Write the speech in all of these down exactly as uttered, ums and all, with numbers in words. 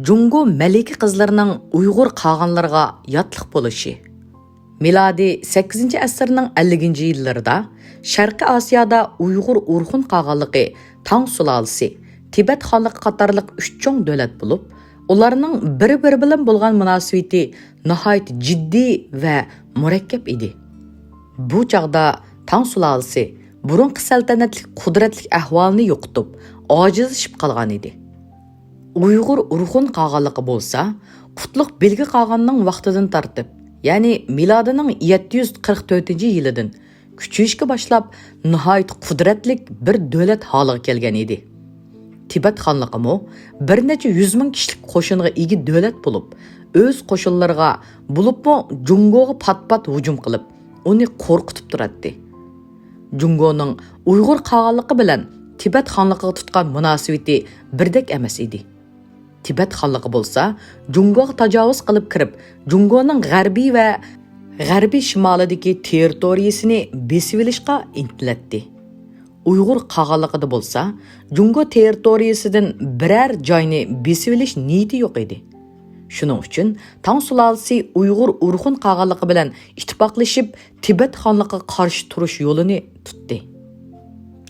جۇڭگو مەلىكە قىزلىرىنىڭ ئۇيغۇر قاغانلىرىغا ياتلىق بولۇشى. مىلادىي سەككىزىنچى ئەسىرنىڭ ئەللىكىنچى يىللىرىدا شەرقىي ئاسىيادا ئۇيغۇر ئورخۇن قاغانلىقى، تاڭ سۇلالىسى، تىبەت خانلىقى قاتارلىق ئۈچ چوڭ دۆلەت بولۇپ، ئۇلارنىڭ بىر-بىرى بىلەن بولغان مۇناسىۋىتى ناھايىتى جىددىي ۋە مۇرەككەپ ئىدى. بۇ چاغدا تاڭ سۇلالىسى بۇرۇنقى سەلتەنەتلىك قۇدرەتلىك ئەھۋالىنى يوقىتىپ، ئاجىزلىشىپ قالغان ئىدى. ئۇيغۇر ئورخۇن قاغانلىقى بولسا، قۇتلۇق بىلگە قاغاننىڭ ۋاقتىدىن تارتىپ، يەنى مىلادىنىڭ يەتتە يۈز قىرىق تۆتىنچى يىلىدىن كۈچىيىشكە باشلاپ، ناھايىتى قۇدرەتلىك بىر دۆلەت ھالىغا كەلگەن ئىدى. تىبەت خانلىقىمۇ بىر نەچچە يۈز مىڭ كىشىلىك قوشۇنغا ئىگە دۆلەت بولۇپ، ئۆز قوشۇنلىرىغا، بولۇپمۇ جۇڭگوغا پات-پات ھۇجۇم قىلىپ، ئۇنى قورقۇتۇپ تۇراتتى. جۇڭگونىڭ ئۇيغۇر قاغانلىقى بىلەن تىبەت خانلىقىغا تۇتقان مۇناسىۋىتى بىردەك ئەمەس ئىدى. تىبەت خانلىقى بولسا جۇڭگوغا تاجاۋۇز قىلىپ كىرىپ، جۇڭگونىڭ غەربىي ۋە غەربىي شىمالىدىكى تېررىتورىيىسىنى بېسىۋېلىشقا ئىنتىلەتتى. ئۇيغۇر قاغانلىقىدا بولسا جۇڭگو تېررىتورىيىسىدىن بىرەر جاينى بېسىۋېلىش نىيىتى يوق ئىدى. شۇنىڭ ئۈچۈن تاڭ سۇلالىسى ئۇيغۇر ئورخۇن قاغانلىقى بىلەن ئىتتىپاقلىشىپ، تىبەت خانلىقىغا قارشى تۇرۇش يولىنى تۇتتى.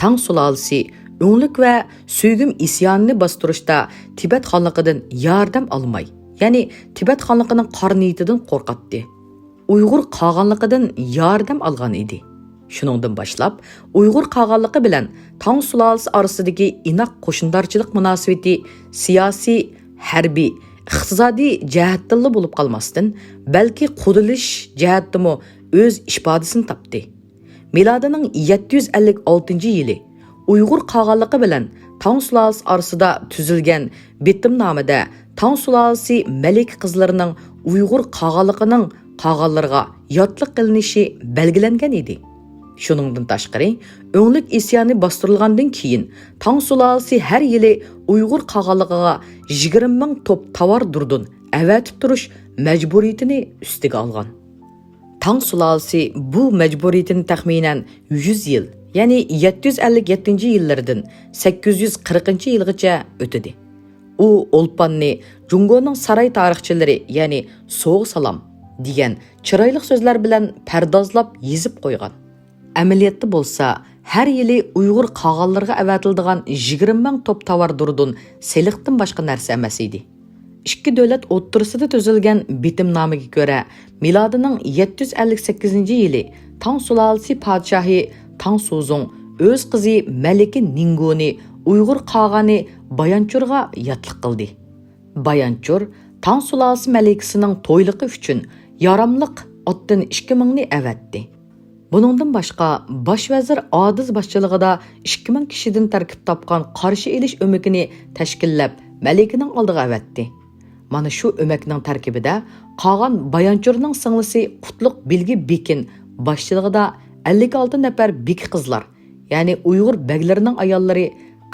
تاڭ سۇلالىسى ئۆڭلۈك ۋە سۈيگۈم ئىسيانىنى باستۇرۇشتا تىبەت خانلىقىدىن ياردەم ئالماي، يەنى تىبەت خانلىقىنىڭ قارا نىيىتىدىن قورقاتتى. ئۇيغۇر قاغانلىقىدىن ياردەم ئالغان ئىدى. شۇنىڭدىن باشلاپ، ئۇيغۇر قاغانلىقى بىلەن تاڭ سۇلالىسى ئارىسىدىكى ئىناق قوشنىدارچىلىق مۇناسىۋىتى سىياسىي، ھەربىي، ئىقتىسادىي جەھەتتىنلا بولۇپ قالماستىن، بەلكى قۇدىلىشىش جەھەتتىمۇ ئۆز ئىپادىسىنى تاپتى. مىلادىنىڭ يەتتە يۈز ئەللىك ئالتىنچى يىلى ئۇيغۇر قاغانلىقى بىلەن تاڭ سۇلالىسى ئارىسىدا تۈزۈلگەن بېتىمنامىدە تاڭ سۇلالىسى مەلىكە قىزلىرىنىڭ ئۇيغۇر قاغانلىقىنىڭ قاغانلىرىغا ياتلىق قىلىنىشى بەلگىلەنگەن ئىدى. شۇنىڭدىن تاشقىرى، ئۆڭلۈك ئىسيانى باستۇرۇلغاندىن كېيىن، تاڭ سۇلالىسى ھەر يىلى ئۇيغۇر قاغانلىقىغا يىگىرمە مىڭ توپ تاۋار دۇردۇن ئەۋەتىپ تۇرۇش مەجبۇرىيىتىنى ئۈستىگە ئالغان. تاڭ سۇلالىسى بۇ مەجبۇرىيىتىنى تەخمىنەن يۈز يىل، يەنى يەتتە يۈز ئەللىك يەتتىنچى يىللىرىدىن سەككىز يۈز قىرىقىنچى يىلغىچە ئۆتىدى. ئۇ ئولپاننى جۇڭگونىڭ ساراي تارىخچىلىرى، يەنى سوغا سالام دېگەن چىرايلىق سۆزلەر بىلەن پەردازلاپ يېزىپ قويغان. ئەمەلىيەتتە بولسا، ھەر يىلى ئۇيغۇر قاغانلىرىغا ئەۋەتىلىدىغان يىگىرمە مىڭ توپ تاۋار دۇردۇن سېلىقتىن باشقا نەرسە ئەمەس ئىدى. ئىككى دۆلەت ئوتتۇرىسىدا تۈزۈلگەن بېتىمنامىگە كۆرە، مىلادىنىڭ يەتتە يۈز ئەللىك سەككىزىنچى يىلى تاڭ سۇلالىسى پادىشاھى تاڭ سۇزۇڭ ئۆز قىزى مەلىكە نىڭگونى ئۇيغۇر قاغانى بايانچۇرغا ياتلىق قىلدى. بايانچۇر تاڭ سۇلالىسى مەلىكىسىنىڭ تويلۇقى ئۈچۈن ياراملىق ئاتتىن ئىككى مىڭنى ئەۋەتتى. بۇنىڭدىن باشقا، باش ۋەزىر ئادىز باشچىلىقىدا ئىككى مىڭ كىشىدىن تەركىب تاپقان قارشى ئېلىش ئۆمىكىنى تەشكىللەپ، مەلىكىنىڭ ئالدىغا ئەۋەتتى. مانا شۇ ئۆمەكنىڭ تەركىبىدە قاغان بايانچۇرنىڭ سىڭلىسى قۇتلۇق بىلگە بېكىن باشچىلىقىدا ئەللىك ئالتە نەپەر بېكە قىزلار، يەنى ئۇيغۇر بەگلىرىنىڭ ئاياللىرى،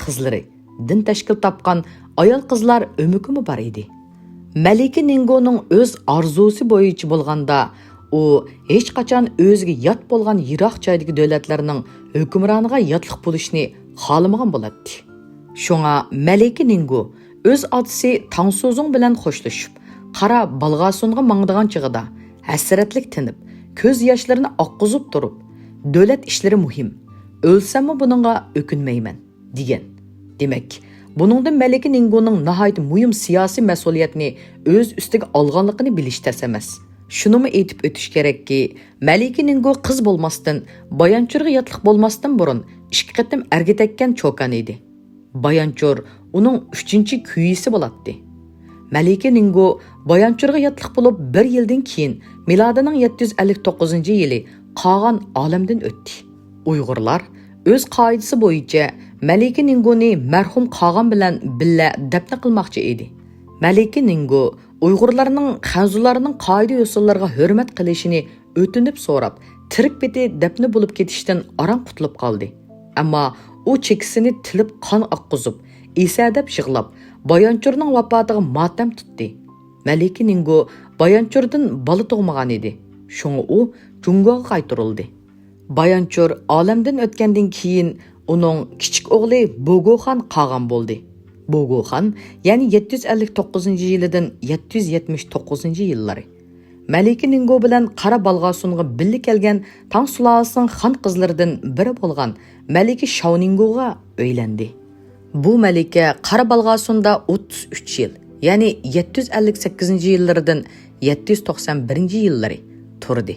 قىزلىرى، دىن تەشكىل تاپقان ئايال-قىزلار ئۆمىكىمۇ بار ئىدى. مەلىكە نىڭگونىڭ ئۆز ئارزۇسى بويىچە بولغاندا، ئۇ ھېچقاچان ئۆزىگە يات بولغان يىراق جايدىكى دۆلەتلەرنىڭ ھۆكۈمرانىغا ياتلىق بولۇشنى خالىمىغان بولاتتى. شۇڭا مەلىكە نىڭگو ئۆز ئاتىسى تاڭسۇزۇڭ بىلەن خوشلىشىپ، قارا بالغاسۇنغا ماڭىدىغان چېغىدا ھەسرەتلىك تىنىپ، كۆز ياشلىرىنى ئاققۇزۇپ تۇرۇپ، دۆلەت ئىشلىرى مۇھىم، ئۆلسەممۇ بۇنىڭغا ئۆكۈنمەيمەن، دېگەن. دېمەك، بۇنىڭدىن مەلىكە نىڭگونىڭ ناھايىتى مۇھىم سىياسىي مەسئۇلىيەتنى ئۆز ئۈستىگە ئالغانلىقىنى بىلىش تەس ئەمەس. شۇنىمۇ ئېيتىپ ئۆتۈش كېرەككى، مەلىكە نىڭگو قىز بولماستىن، بايانچۇرغا ياتلىق بولماستىن بۇرۇن ئىككى قېتىم ئەرگە تەگكەن چوكان ئىدى. بايانچۇر ئۇنىڭ ئۈچىنچى كۈيىسى بولاتتى. مەلىكە نىڭگو بايانچۇرغا ياتلىق بولۇپ بىر يىلدىن كېيىن، مىلادىنىڭ يەتتە يۈز ئەللىك توققۇزىنچى يىلى قاغان ئالەمدىن ئۆتتى. ئۇيغۇرلار ئۆز قائىدىسى بويىچە مەلىكە نىڭگونى مەرھۇم قاغان بىلەن بىللە دەپنە قىلماقچى ئىدى. مەلىكە نىڭگو ئۇيغۇرلارنىڭ خەنزۇلارنىڭ قائىدە-يوسۇنلىرىغا ھۆرمەت قىلىشىنى ئۆتۈنۈپ سوراپ، تىرىك پېتى دەپنە بولۇپ كېتىشتىن ئاران قۇتۇلۇپ قالدى. ئەمما ئۇ چېكىسىنى تىلىپ قان ئاققۇزۇپ، ئېسەدەپ يىغلاپ، بايانچۇرنىڭ ۋاپاتىغا ماتەم تۇتتى. مەلىكە نىڭگو بايانچۇردىن بالا تۇغمىغان ئىدى. شۇڭا ئۇ جۇڭگوغا قايتۇرۇلدى. بايانچۇر ئالەمدىن ئۆتكەندىن كېيىن، ئۇنىڭ كىچىك ئوغلى بوگوخان قاغان بولدى. بوگوخان، يەنى يەتتە يۈز ئەللىك توققۇزىنچى يىلىدىن يەتتە يۈز يەتمىش توققۇزىنچى يىللىرى. مەلىكە نىڭگو بىلەن قارا بالغاسۇنغا بىللە كەلگەن تاڭ سۇلالىسىنىڭ خان قىزلىرىدىن بىرى بولغان مەلىكە شاۋنىڭگوغا ئۆيلەندى. بۇ مەلىكە قارا بالغاسۇندا ئوتتۇز ئۈچ يىل، يەنى يەتتە يۈز ئەللىك سەككىزىنچى يىللىرىدىن يەتتە يۈز توقسان بىرىنچى يىللىرى تۇردى.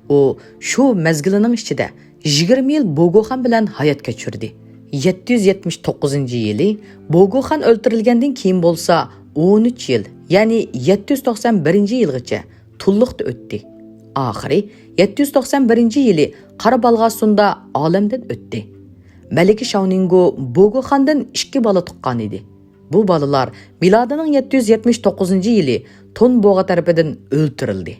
ئۇ شۇ مەزگىلىنىڭ ئىچىدە يىگىرمە يىل بوگوخان بىلەن ھايات كەچۈردى. يەتتە يۈز يەتمىش توققۇزىنچى يىلى بوگوخان ئۆلتۈرۈلگەندىن كېيىن بولسا ئون ئۈچ يىل، يەنى يەتتە يۈز توقسان بىرىنچى يىلغىچە تۇللۇقتا ئۆتتى. ئاخىرى يەتتە يۈز توقسان بىرىنچى يىلى قارا بالغاسۇندا ئالەمدىن ئۆتتى. مەلىكە شاۋنىڭگو بوگوخاندىن ئىككى بالا تۇغقان ئىدى. بۇ بالىلار مىلادىنىڭ يەتتە يۈز يەتمىش توققۇزىنچى يىلى تۇن بوغا تەرىپىدىن ئۆلتۈرۈلدى.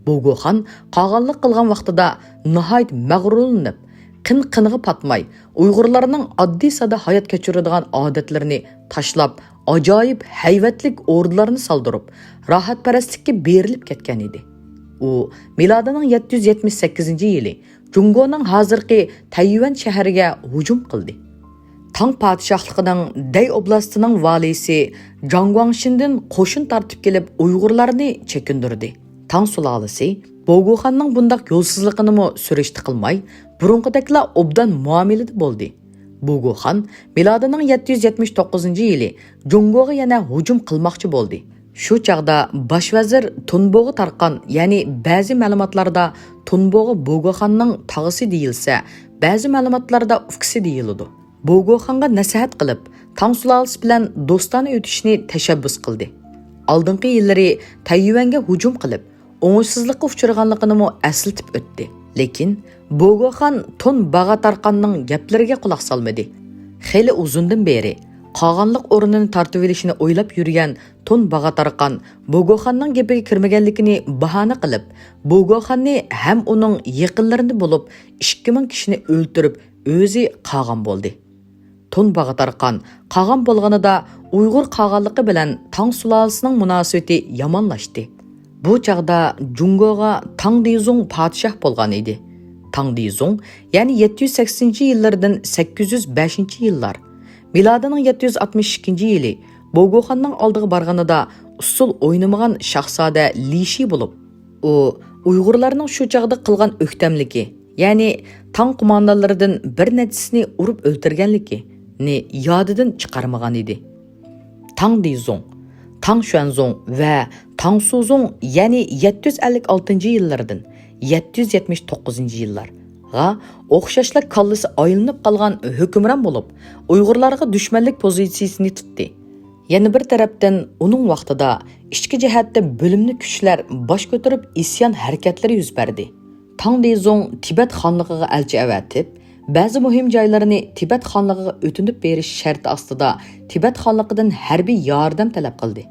بوگوخان قاغانلىق قىلغان ۋاقتىدا ناھايىتى مەغرۇرلىنىپ، قىن قىنىغا پاتماي، ئۇيغۇرلارنىڭ ئاددىي ساددا ھايات كەچۈرىدىغان ئادەتلىرىنى تاشلاپ، ئاجايىپ ھەيۋەتلىك ئوردىلارنى سالدۇرۇپ، راھەتپەرەسلىككە بېرىلىپ كەتكەن ئىدى. ئۇ مىلادىنىڭ يەتتە يۈز يەتمىش سەككىزىنچى يىلى جۇڭگونىڭ ھازىرقى تەييۈەن شەھىرىگە ھۇجۇم قىلدى. تاڭ پادىشاھلىقىنىڭ دەي ئوبلاستىنىڭ ۋالىيسى جاڭ گۇاڭشىندىن قوشۇن تارتىپ كېلىپ، ئۇيغۇرلارنى چېكىندۈردى. تاڭ سۇلالىسى بوگوخاننىڭ بۇنداق يولسىزلىقىنىمۇ سۈرۈشتە قىلماي، بۇرۇنقىدەكلا ئوبدان مۇئامىلىدە بولدى. بوگوخان مىلادىنىڭ يەتتە يۈز يەتمىش توققۇزىنچى يىلى جۇڭگوغا يەنە ھۇجۇم قىلماقچى بولدى. شۇ چاغدا باش ۋەزىر تۇنبوغا تارقان، يەنى بەزى مەلۇماتلاردا تۇنبوغا بوگوخاننىڭ تاغىسى دېيىلسە، بەزى مەلۇماتلاردا ئۇكىسى دېيىلىدۇ. بوگوخانغا نەسىھەت قىلىپ، تاڭ سۇلالىسى بىلەن دوستانە ئۆتۈشنى تەشەببۇس قىلدى. ئالدىنقى يىللىرى تەييۈەنگە ھۇجۇم قىلىپ، ئوڭۇشسىزلىققا ئۇچرىغانلىقىنىمۇ ئەسلىتىپ ئۆتتى. لېكىن بوگوخان تۇن باغا تارقاننىڭ گەپلىرىگە قۇلاق سالمىدى. خېلى ئۇزۇندىن بېرى قاغانلىق ئورنىنى تارتىۋېلىشنى ئويلاپ يۈرگەن تۇن باغا تارقان بوگوخاننىڭ گېپىگە كىرمىگەنلىكىنى باھانە قىلىپ، بوگوخاننى ھەم ئۇنىڭ يېقىنلىرىنى بولۇپ ئىككى مىڭ كىشىنى ئۆلتۈرۈپ، ئۆزى قاغان بولدى. تۇن باغا تارقان قاغان بولغىنىدا ئۇيغۇر قاغانلىقى بىلەن تاڭ سۇلالىسىنىڭ مۇناسىۋىتى يامانلاشتى. بۇ چاغدا جۇڭگوغا تاڭ دېزۇڭ پادىشاھ بولغان ئىدى. تاڭ دېزۇڭ، يەنى يەتتە يۈز سەكسىنىنچى يىللىرىدىن سەككىز يۈز بەشىنچى يىللار، مىلادىنىڭ يەتتە يۈز ئاتمىش ئىككىنچى يىلى بوگوخاننىڭ ئالدىغا بارغىنىدا ئۇسسۇل ئوينىمىغان شاھزادە لى شى بولۇپ، ئۇ ئۇيغۇرلارنىڭ شۇ چاغدا قىلغان ئۆكتەملىكى، يەنى تاڭ قوماندانلىرىدىن بىر نەچچىسىنى ئۇرۇپ ئۆلتۈرگەنلىكىنى يادىدىن چىقارمىغان ئىدى. تاڭ دېزۇڭ، تاڭ شۈەنزۇڭ ۋە تاڭ سۇزۇڭ، يەنى يەتتە يۈز ئەللىك ئالتىنچى يىللىرىدىن يەتتە يۈز يەتمىش توققۇزىنچى يىللارغا ئوخشاشلا كاللىسى ئايلىنىپ قالغان ھۆكۈمران بولۇپ، ئۇيغۇرلارغا دۈشمەنلىك پوزىتسىيىسىنى تۇتتى. يەنە بىر تەرەپتىن، ئۇنىڭ ۋاقتىدا ئىچكى جەھەتتە بۆلۈملۈك كۈچلەر باش كۆتۈرۈپ، ئىسيان ھەرىكەتلىرى يۈز بەردى. تاڭ دېزۇڭ تىبەت خانلىقىغا ئەلچى ئەۋەتىپ، بەزى مۇھىم جايلىرىنى تىبەت خانلىقىغا ئۆتۈنۈپ بېرىش شەرتى ئاستىدا تىبەت خانلىقىدىن ھەربىي ياردەم تەلەپ قىلدى.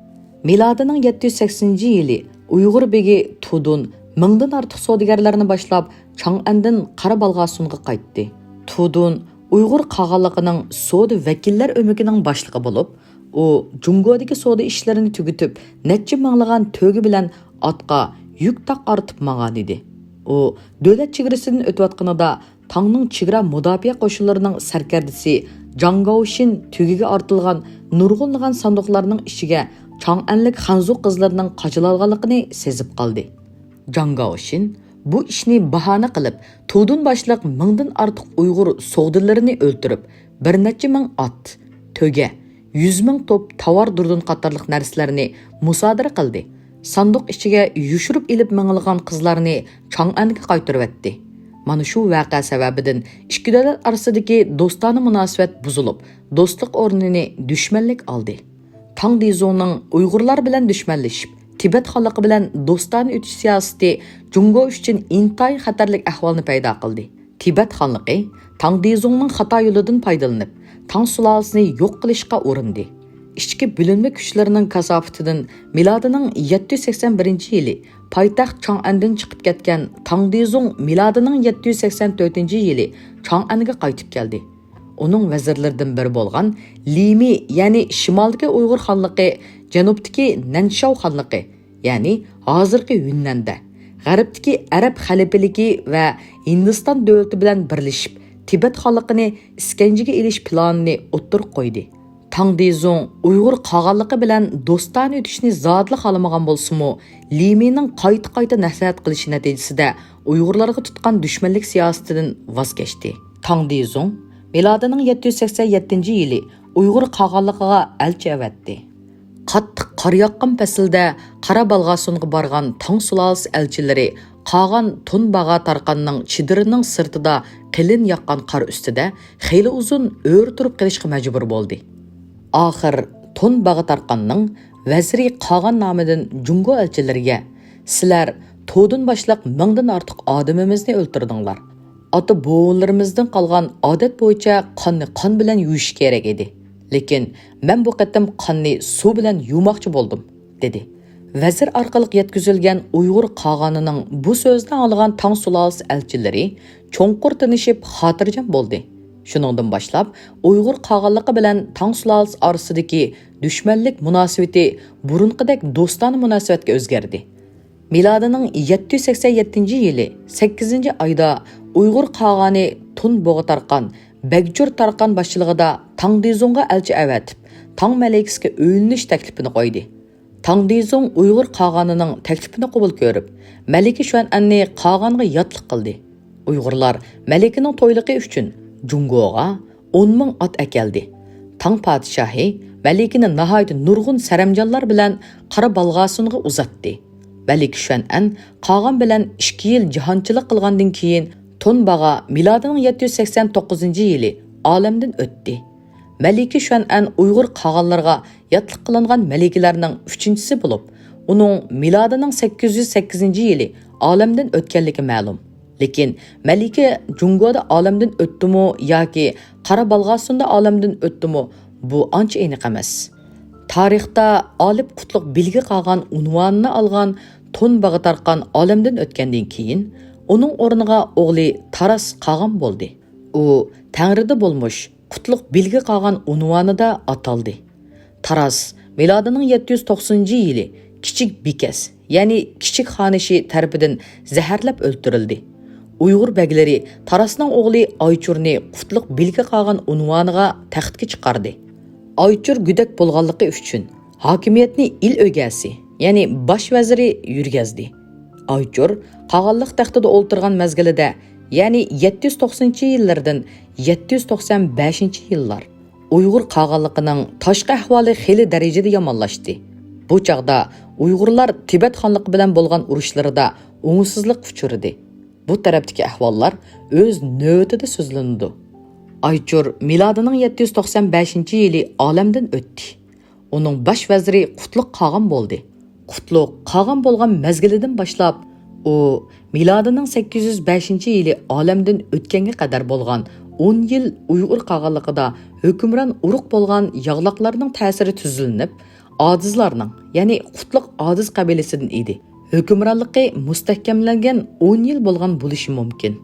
مىلادىنىڭ يەتتە يۈز سەكسىنىنچى يىلى ئۇيغۇر بېگى تۇدۇن مىڭدىن ئارتۇق سودىگەرلەرنى باشلاپ، چاڭئەندىن قارا بالغاسۇنغا قايتتى. تۇدۇن ئۇيغۇر قاغانلىقىنىڭ سودا ۋەكىللەر ئۆمىكىنىڭ باشلىقى بولۇپ، ئۇ جۇڭگودىكى سودا ئىشلىرىنى تۈگىتىپ، نەچچە مىڭلىغان تۆگە بىلەن ئاتقا يۈك تاق ئارتىپ ماڭغانىدى. ئۇ دۆلەت چېگرىسىدىن ئۆتۈۋاتقىنىدا، تاڭنىڭ چېگرا مۇداپىئە قوشۇنلىرىنىڭ سەركەردىسى جاڭ گاۋشىن تۆگىگە ئارتىلغان نۇرغۇنلىغان ساندۇقلارنىڭ ئىچىگە چاڭئەنلىك خەنزۇ قىزلىرىنىڭ قاچىلانغانلىقىنى سېزىپ قالدى. جاڭ گاۋشىن بۇ ئىشنى باھانە قىلىپ، تۇدۇن باشلىق مىڭدىن ئارتۇق ئۇيغۇر سوغدىلىرىنى ئۆلتۈرۈپ، بىر نەچچە مىڭ ئات، تۆگە، يۈز مىڭ توپ تاۋار دۇردۇن قاتارلىق نەرسىلەرنى مۇسادىرە قىلدى. ساندۇق ئىچىگە يوشۇرۇپ ئېلىپ مېڭىلغان قىزلارنى چاڭئەنگە قايتۇرۇۋەتتى. مانا شۇ ۋەقە سەۋەبىدىن ئىككى دۆلەت ئارىسىدىكى دوستانە مۇناسىۋەت بۇزۇلۇپ، دوستلۇق ئورنىنى دۈشمەنلىك ئالدى. تاڭ دېزۇڭنىڭ ئۇيغۇرلار بىلەن دۈشمەنلىشىپ، تىبەت خانلىقى بىلەن دوستانە ئۆتۈش سىياسىتى جۇڭگو ئۈچۈن ئىنتايىن خەتەرلىك ئەھۋالنى پەيدا قىلدى. تىبەت خانلىقى تاڭ دېزۇڭنىڭ خاتا يولىدىن پايدىلىنىپ، تاڭ سۇلالىسىنى يوق قىلىشقا ئۇرۇندى. ئىچكى بۆلۈنمە كۈچلىرىنىڭ كاساپىتىدىن مىلادىنىڭ يەتتە يۈز سەكسەن بىرىنچى يىلى پايتەخت چاڭئەندىن چىقىپ كەتكەن تاڭ دېزۇڭ مىلادىنىڭ يەتتە يۈز سەكسەن تۆتىنچى يىلى چاڭئەنگە قايتىپ كەلدى. ئۇنىڭ ۋەزىرلىرىدىن بىرى بولغان لى مى، يەنى شىمالدىكى ئۇيغۇر خانلىقى، جەنۇبتىكى نەنشاۋ خانلىقى، يەنى ھازىرقى يۈننەندە، غەربتىكى ئەرەب خەلىپىلىكى ۋە ھىندىستان دۆلىتى بىلەن بىرلىشىپ، تىبەت خانلىقىنى ئىسكەنجىگە ئېلىش پىلانىنى ئوتتۇرىغا قويدى. تاڭ دېزۇڭ ئۇيغۇر قاغانلىقى بىلەن دوستانە ئۆتۈشنى زادىلا خالىمىغان بولسىمۇ، لى مىنىڭ قايتا-قايتا نەسىھەت قىلىشى نەتىجىسىدە ئۇيغۇرلارغا تۇتقان دۈشمەنلىك سىياسىتىدىن ۋاز كەچتى. تاڭ دېزۇڭ مىلادىنىڭ يەتتە يۈز سەكسەن يەتتىنچى يىلى ئۇيغۇر قاغانلىقىغا ئەلچى ئەۋەتتى. قاتتىق قار ياغقان پەسىلدە قارا بالغاسۇنغا بارغان تاڭ سۇلالىسى ئەلچىلىرى قاغان تۇن باغا تارقاننىڭ چېدىرىنىڭ سىرتىدا قېلىن ياغقان قار ئۈستىدە خېلى ئۇزۇن ئۆرە تۇرۇپ قېلىشقا مەجبۇر بولدى. ئاخىر تۇن باغا تارقاننىڭ ۋەزىرى قاغان نامىدىن جۇڭگو ئەلچىلىرىگە، سىلەر تودىن باشلىق مىڭدىن ئارتۇق ئادىمىمىزنى ئۆلتۈردۈڭلار. ئاتا بوۋىلىرىمىزدىن قالغان ئادەت بويىچە قاننى قان بىلەن يۇيۇش كېرەك ئىدى. لېكىن مەن بۇ قېتىم قاننى سۇ بىلەن يۇماقچى بولدۇم، دېدى. ۋەزىر ئارقىلىق يەتكۈزۈلگەن ئۇيغۇر قاغانىنىڭ بۇ سۆزىنى ئاڭلىغان تاڭ سۇلالىسى ئەلچىلىرى چوڭقۇر تىنىشىپ خاتىرجەم بولدى. شۇنىڭدىن باشلاپ ئۇيغۇر قاغانلىقى بىلەن تاڭ سۇلالىسى ئارىسىدىكى دۈشمەنلىك مۇناسىۋىتى بۇرۇنقىدەك دوستانە مۇناسىۋەتكە ئۆزگەردى. مىلادىنىڭ يەتتە يۈز سەكسەن يەتتىنچى يىلى سەككىزىنچى ئايدا ئۇيغۇر قاغانى تۇن بوغا تارقان، بەگجۇر تارقان باشچىلىقىدا تاڭ دېزۇڭغا ئەلچى ئەۋەتىپ، تاڭ مەلىكىسىگە ئۆيلىنىش تەكلىپىنى قويدى. تاڭ دېزۇڭ ئۇيغۇر قاغانىنىڭ تەكلىپىنى قوبۇل كۆرۈپ، مەلىكە شۈەنئەننى قاغانغا ياتلىق قىلدى. ئۇيغۇرلار مەلىكىنىڭ تويلۇقى ئۈچۈن جۇڭگوغا ئون مىڭ ئات ئەكەلدى. تاڭ پادىشاھى مەلىكىنى ناھايىتى نۇرغۇن سەرەمجانلار بىلەن قارا بالغاسۇنغا ئۇزاتتى. مەلىكە شۈەنئەن قاغان بىلەن ئىككى يىل جاھانچىلىق قىلغاندىن كېيىن، تۇن باغا مىلادىنىڭ يەتتە يۈز سەكسەن توققۇزىنچى يىلى ئالەمدىن ئۆتتى. مەلىكە شۈەنئەن ئۇيغۇر قاغانلىرىغا ياتلىق قىلىنغان مەلىكىلەرنىڭ ئۈچىنچىسى بولۇپ، ئۇنىڭ مىلادىنىڭ سەككىز يۈز سەككىزىنچى يىلى ئالەمدىن ئۆتكەنلىكى مەلۇم. لېكىن مەلىكە جۇڭگودا ئالەمدىن ئۆتتىمۇ ياكى قارا بالغاسۇندا ئالەمدىن ئۆتتىمۇ، بۇ ئانچە ئېنىق ئەمەس. تارىختا ئالىپ قۇتلۇق بىلگە قاغان ئۇنۋانىنى ئالغان تۇن باغا تارقان ئالەمدىن ئۆتكەندىن كېيىن، ئۇنىڭ ئورنىغا ئوغلى تاراس قاغان بولدى. ئۇ تەڭرىدە بولمۇش قۇتلۇق بىلگە قاغان ئۇنۋانىدا ئاتالدى. تاراس مىلادىنىڭ يەتتە يۈز توقسىنىنچى يىلى كىچىك بىكەس، يەنى كىچىك خانىشى تەرىپىدىن زەھەرلەپ ئۆلتۈرۈلدى. ئۇيغۇر بەگلىرى تاراسنىڭ ئوغلى ئايچۇرنى قۇتلۇق بىلگە قاغان ئۇنۋانىغا تەختكە چىقاردى. ئايچۇر گۆدەك بولغانلىقى ئۈچۈن ھاكىمىيەتنى ئىل ئۆگەسى، يەنى باش ۋەزىرى يۈرگەزدى. ئايچۇر قاغانلىق تەختىدە ئولتۇرغان مەزگىلىدە، يەنى يەتتە يۈز توقسىنىنچى يىللىرىدىن يەتتە يۈز توقسان بەشىنچى يىللار، ئۇيغۇر قاغانلىقىنىڭ تاشقى ئەھۋالى خېلى دەرىجىدە يامانلاشتى. بۇ چاغدا ئۇيغۇرلار تىبەت خانلىقى بىلەن بولغان ئۇرۇشلىرىدا ئوڭۇشسىزلىققا ئۇچرىدى. بۇ تەرەپتىكى ئەھۋاللار ئۆز نۆۋىتىدە سۆزلىنىدۇ. ئايچۇر مىلادىنىڭ يەتتە يۈز توقسان بەشىنچى يىلى ئالەمدىن ئۆتتى. ئۇنىڭ باش ۋەزىرى قۇتلۇق قاغان بولدى. قۇتلۇق قاغان بولغان مەزگىلىدىن باشلاپ، ئۇ مىلادىنىڭ سەككىز يۈز بەشىنچى يىلى ئالەمدىن ئۆتكەنگە قەدەر بولغان ئون يىل ئۇيغۇر قاغانلىقىدا ھۆكۈمران ئۇرۇق بولغان ياغلاقلارنىڭ تەسىرى تۈزلىنىپ، ئادىزلارنىڭ، يەنى قۇتلۇق ئادىز قەبىلىسىدىن ئىدى. ھۆكۈمرانلىقى مۇستەھكەملەنگەن ئون يىل بولغان بولۇشى مۇمكىن.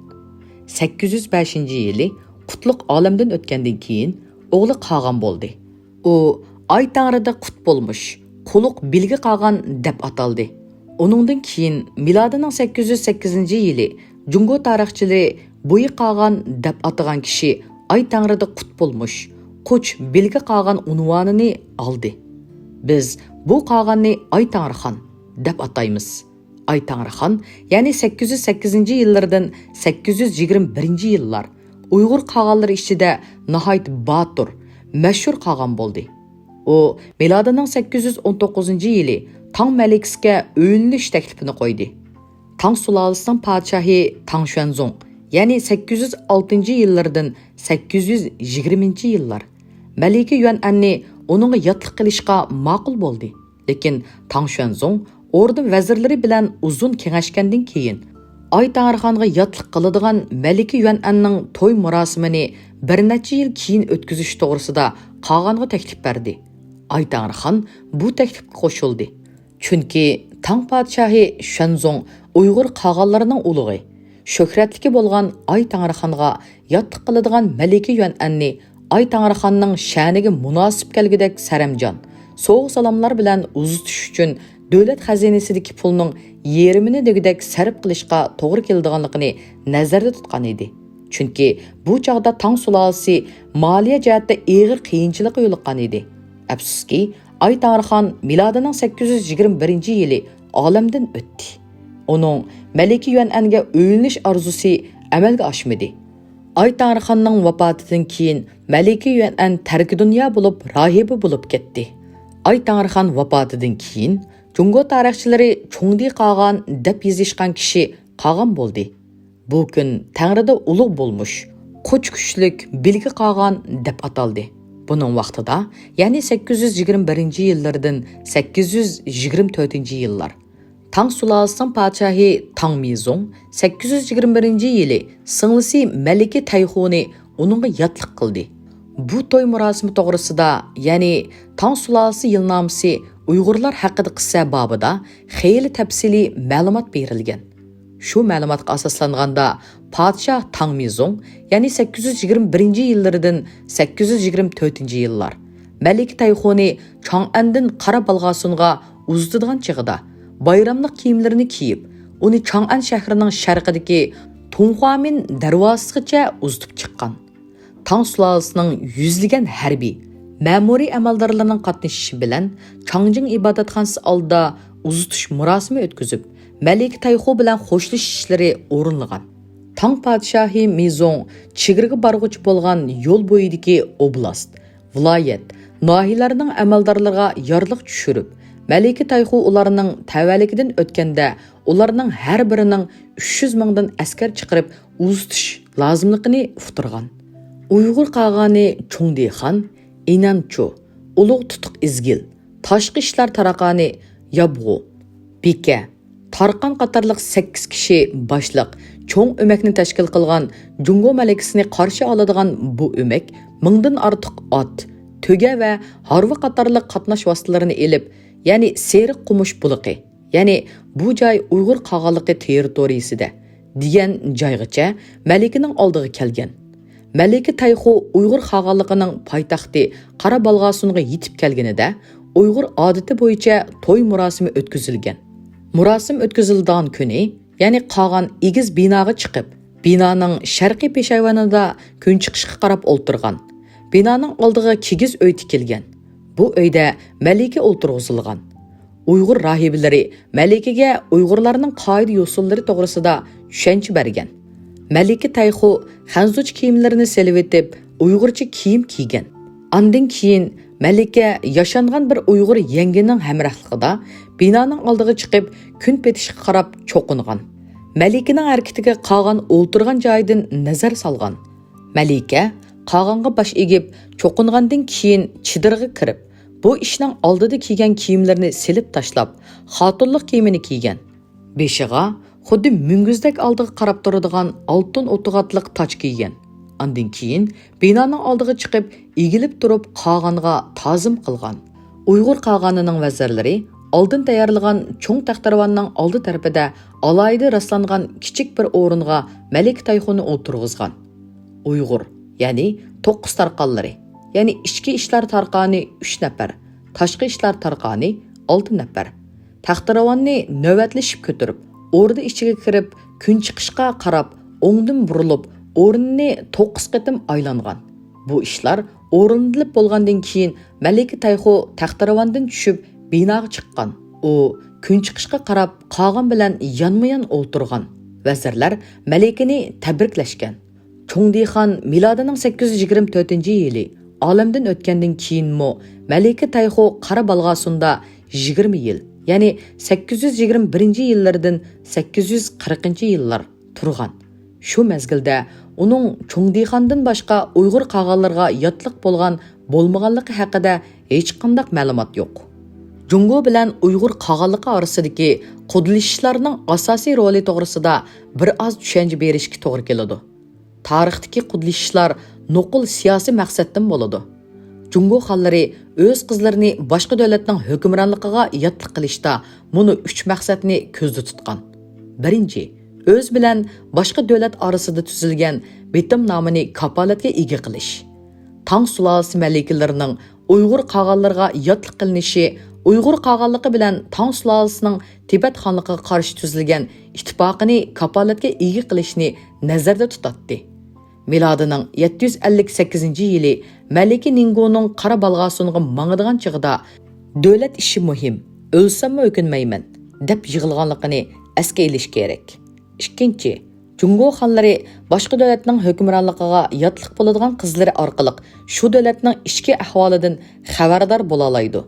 سەككىز يۈز بەشىنچى يىلى قۇتلۇق ئالەمدىن ئۆتكەندىن كېيىن، ئوغلى قاغان بولدى. ئۇ ئاي تەڭرىدە قۇت بولمۇش، قۇلۇق بىلگە قاغان دەپ ئاتالدى. ئۇنىڭدىن كېيىن مىلادىنىڭ سەككىز يۈز سەككىزىنچى يىلى جۇڭگو تارىخچىلىرى بۇيى قاغان دەپ ئاتىغان كىشى ئاي تەڭرىدە قۇت بولمۇش، قۇچ بىلگە قاغان ئۇنۋانىنى ئالدى. بىز بۇ قاغاننى ئاي تەڭرىخان دەپ ئاتايمىز. ئاي تەڭرىخان، يەنى سەككىز يۈز سەككىزىنچى يىللىرىدىن سەككىز يۈز يىگىرمە بىرىنچى يىللار ئۇيغۇر قاغانلىرى ئىچىدە ناھايىتى باتۇر، مەشھۇر قاغان بولدى. ئۇ مىلادىنىڭ سەككىز يۈز ئون توققۇزىنچى يىلى تاڭ مەلىكىسىگە ئۆيلىنىش تەكلىپىنى قويدى. تاڭ سۇلالىسىنىڭ پادىشاھى تاڭ شۈەنزۇڭ، يەنى سەككىز يۈز ئالتىنچى يىللىرىدىن سەككىز يۈز يىگىرمىنچى يىللار مەلىكە يۈەنئەننى ئۇنىڭغا ياتلىق قىلىشقا ماقۇل بولدى. لېكىن تاڭ شۈەنزۇڭ ئوردا ۋەزىرلىرى بىلەن ئۇزۇن كېڭەشكەندىن كېيىن، ئاي تەڭرىخانغا ياتلىق قىلىدىغان مەلىكە يۈەنئەننىڭ توي مۇراسىمىنى بىر نەچچە يىل كېيىن ئۆتكۈزۈش توغرىسىدا قاغانغا تەكلىپ بەردى. ئاي تەڭرىخان بۇ تەكلىپكە قوشۇلدى. چۈنكى تاڭ پادىشاھى شۈەنزۇڭ ئۇيغۇر قاغانلىرىنىڭ ئۇلۇغى، شۆھرەتلىكى بولغان ئاي تەڭرىخانغا ياتلىق قىلىدىغان مەلىكە يۈەنئەننى ئاي تەڭرىخاننىڭ شەنىگە مۇناسىپ كەلگۈدەك سەرەمجان، سوۋغا-سالاملار بىلەن ئۇزىتىش ئۈچۈن دۆلەت خەزىنىسىدىكى پۇلنىڭ يېرىمىنى دېگۈدەك سەرپ قىلىشقا توغرا كېلىدىغانلىقىنى نەزەردە تۇتقان ئىدى. چۈنكى بۇ چاغدا تاڭ سۇلالىسى مالىيە جەھەتتە ئېغىر قىيىنچىلىققا يولۇققان ئىدى. ئەپسۇسكى، ئاي تەڭرىخان مىلادىنىڭ سەككىز يۈز يىگىرمە بىرىنچى يىلى ئالەمدىن ئۆتتى. ئۇنىڭ مەلىكە يۈەنئەنگە ئۆيلىنىش ئارزۇسى ئەمەلگە ئاشمىدى. ئاي تەڭرىخاننىڭ ۋاپاتىدىن كېيىن مەلىكە يۈەنئەن تەركىدۇنيا بولۇپ راھىبە بولۇپ كەتتى. ئاي تەڭرىخان ۋاپاتىدىن كېيىن جۇڭگو تارىخچىلىرى چۇڭدى قاغان دەپ يېزىشقان كىشى قاغان بولدى. بۇ كۈن تەڭرىدە ئۇلۇغ بولمۇش، قوچ كۈچلۈك بىلگە قاغان دەپ ئاتالدى. بۇنىڭ ۋاقتىدا، يەنى سەككىز يۈز يىگىرمە بىرىنچى يىللىرىدىن سەككىز يۈز يىگىرمە تۆتىنچى يىللار. تاڭ سۇلالىسىنىڭ پادىشاھى تاڭ مىزوڭ سەككىز يۈز يىگىرمە بىرىنچى يىلى سىڭلىسى مەلىكە تەيخۇنى ئۇنىڭغا ياتلىق قىلدى. بۇ توي مۇراسىمى توغرىسىدا، يەنى تاڭ سۇلالىسى يىلنامىسى ئۇيغۇرلار ھەققىدە قىسسە بابىدا خېلى تەپسىلىي مەلۇمات بېرىلگەن. شۇ مەلۇماتقا ئاساسلانغاندا، پادىشاھ تاڭ مىزوڭ، يەنى سەككىز يۈز يىگىرمە بىرىنچى يىللىرىدىن سەككىز يۈز يىگىرمە تۆتىنچى يىللار، مەلىكە تەيخۇنى چاڭئەندىن قارا بالغاسۇنغا ئۇزىتىدىغان چېغىدا، بايراملىق كىيىملىرىنى كىيىپ، ئۇنى چاڭئەن شەھىرىنىڭ شەرقىدىكى تۇڭخۇامىن دەرۋازىسىغىچە ئۇزىتىپ چىققان. تاڭ سۇلالىسىنىڭ يۈزلىگەن ھەربىي، مەمۇرىي ئەمەلدارلىرىنىڭ قاتنىشىشى بىلەن چاڭجىڭ ئىبادەتخانىسى ئالدىدا ئۇزىتىش مۇراسىمى ئۆتكۈزۈپ، مەلىكە تەيخۇ بىلەن خوشلىشىشلىرى ئورۇنلىغان. تاڭ پادىشاھى مىزوڭ چېگرىگە بارغۇچى بولغان يول بويىدىكى ئوبلاست، ۋىلايەت، ناھىيەلەرنىڭ ئەمەلدارلىرىغا يارلىق چۈشۈرۈپ، مەلىكە تەيخۇ ئۇلارنىڭ تەۋەلىكىدىن ئۆتكەندە، ئۇلارنىڭ ھەر بىرىنىڭ ئۈچ يۈز مىڭدىن ئەسكەر چىقىرىپ ئۇزىتىش لازىملىقىنى ئۇقتۇرغان. ئۇيغۇر قاغانى چۇڭدىخان، ئىنەنچۇ، ئۇلۇغ تۇتۇق ئىزگىل، تاشقى ئىشلار تارخانى يابغۇ، بىكە، تارخان قاتارلىق سەككىز كىشى باشلىق چوڭ ئۆمەكنى تەشكىل قىلغان جۇڭگو مەلىكىسىنى قارشى ئالىدىغان بۇ ئۆمەك مىڭدىن ئارتۇق ئات، تۆگە ۋە ھارۋا قاتارلىق قاتناش ۋاسىتىلىرىنى ئېلىپ، يەنى سېرىق قومۇش بۇلىقى، يەنى بۇ جاي ئۇيغۇر قاغانلىقى تېررىتورىيىسىدە، دېگەن جايغىچە مەلىكىنىڭ ئالدىغا كەلگەن. مەلىكە تەيخۇ ئۇيغۇر قاغانلىقىنىڭ پايتەختى قارا بالغاسۇنغا يېتىپ كەلگىنىدە، ئۇيغۇر ئادىتى بويىچە توي مۇراسىمى ئۆتكۈزۈلگەن. مۇراسىم ئۆتكۈزۈلىدىغان كۈنى، يەنى قاغان ئېگىز بىناغا چىقىپ، بىنانىڭ شەرقىي پېشايۋىنىدا كۈنچىقىشقا قاراپ ئولتۇرغان. بىنانىڭ ئالدىغا كىگىز ئۆي تىكىلگەن. بۇ ئۆيدە مەلىكە ئولتۇرغۇزۇلغان. ئۇيغۇر راھىبلىرى مەلىكىگە ئۇيغۇرلارنىڭ قائىدە-يوسۇنلىرى توغرىسىدا چۈشەنچە بەرگەن. مەلىكە تەيخۇ خەنزۇچە كىيىملىرىنى سېلىۋېتىپ، ئۇيغۇرچە كىيىم كىيگەن. ئاندىن كېيىن مەلىكە ياشانغان بىر ئۇيغۇر يەڭگىنىڭ ھەمراھلىقىدا بىنانىڭ ئالدىغا چىقىپ، كۈن پېتىشقا قاراپ چوقۇنغان. مەلىكىنىڭ ھەرىكىتىگە قاغان ئولتۇرغان جايىدىن نەزەر سالغان. مەلىكە قاغانغا باش ئېگىپ چوقۇنغاندىن كېيىن چېدىرغا كىرىپ، بۇ ئىشنىڭ ئالدىدا كىيگەن كىيىملىرىنى سېلىپ تاشلاپ، خاتۇنلۇق كىيىمىنى كىيگەن. بېشىغا خۇددى مۈڭگۈزدەك ئالدىغا قاراپ تۇرىدىغان ئالتۇن ئوتۇغاتلىق تاج كىيگەن. ئاندىن كېيىن بىنانىڭ ئالدىغا چىقىپ، ئېگىلىپ تۇرۇپ قاغانغا تازىم قىلغان. ئۇيغۇر قاغانىنىڭ ۋەزىرلىرى ئالدىن تەييارلىغان چوڭ تەختىراۋاننىڭ ئالدى تەرىپىدە ئالاھىدە راسلانغان كىچىك بىر ئورۇنغا مەلىكە تەيخۇنى ئولتۇرغۇزغان. ئۇيغۇر، يەنى توققۇز تارخانلىرى، يەنى ئىچكى ئىشلار تارخانى ئۈچ نەپەر، تاشقى ئىشلار تارخانى ئالتە نەپەر، تەختىراۋاننى نۆۋەتلىشىپ كۆتۈرۈپ، ئوردا ئىچىگە كىرىپ، كۈنچىقىشقا قاراپ ئوڭدىن بۇرۇلۇپ، ئورنىنى توققۇز قېتىم ئايلانغان. بۇ ئىشلار ئورۇندىلىپ بولغاندىن كېيىن، مەلىكە تەيخۇ تەختىراۋاندىن چۈشۈپ، بىناغا چىققان. ئۇ كۈنچىقىشقا قاراپ قاغان بىلەن يانمۇيان ئولتۇرغان. ۋەزىرلەر مەلىكىنى تەبرىكلەشكەن. چۇڭدىخان مىلادىنىڭ سەككىز يۈز يىگىرمە تۆتىنچى يىلى ئالەمدىن ئۆتكەندىن كېيىنمۇ مەلىكە تەيخۇ قارا بالغاسۇندا يىگىرمە يىل، يەنى سەككىز يۈز يىگىرمە بىرىنچى يىللىرىدىن سەككىز يۈز قىرىقىنچى يىللار تۇرغان. شۇ مەزگىلدە ئۇنىڭ چۇڭدىخاندىن باشقا ئۇيغۇر قاغانلىرىغا ياتلىق بولغان بولمىغانلىقى ھەققىدە ھېچقانداق مەلۇمات يوق. جۇڭگو بىلەن ئۇيغۇر قاغانلىقى ئارىسىدىكى قۇدىلىشىشلارنىڭ ئاساسىي رولى توغرىسىدا بىر ئاز چۈشەنچە بېرىشكە توغرا كېلىدۇ. تارىختىكى قۇدىلىشىشلار نوقۇل سىياسىي مەقسەتتىن بولىدۇ. جۇڭگو خانلىرى ئۆز قىزلىرىنى باشقا دۆلەتنىڭ ھۆكۈمرانلىقىغا ياتلىق قىلىشتا مۇنۇ ئۈچ مەقسەتنى كۆزدە تۇتقان. بىرىنچى، ئۆز بىلەن باشقا دۆلەت ئارىسىدا تۈزۈلگەن بېتىمنامىنى كاپالەتكە ئىگە قىلىش. تاڭ سۇلالىسى مەلىكىلىرىنىڭ ئۇيغۇر قاغانلىرىغا ياتلىق قىلىنىشى ئۇيغۇر قاغانلىقى بىلەن تاڭ سۇلالىسىنىڭ تىبەت خانلىقىغا قارشى تۈزۈلگەن ئىتتىپاقىنى كاپالەتكە ئىگە قىلىشنى نەزەردە تۇتاتتى. مىلادىنىڭ يەتتە يۈز ئەللىك سەككىزىنچى يىلى مەلىكە نىنگونىڭ قارا بالغاسۇنغا ماڭىدىغان چېغىدا، دۆلەت ئىشى مۇھىم، ئۆلسەممۇ ئۆكۈنمەيمەن، دەپ يىغلىغانلىقىنى ئەسكە ئېلىش كېرەك. ئىككىنچى، جۇڭگو خانلىرى باشقا دۆلەتنىڭ ھۆكۈمرانلىقىغا ياتلىق بولىدىغان قىزلىرى ئارقىلىق شۇ دۆلەتنىڭ ئىچكى ئەھۋالىدىن خەۋەردار بولالايدۇ.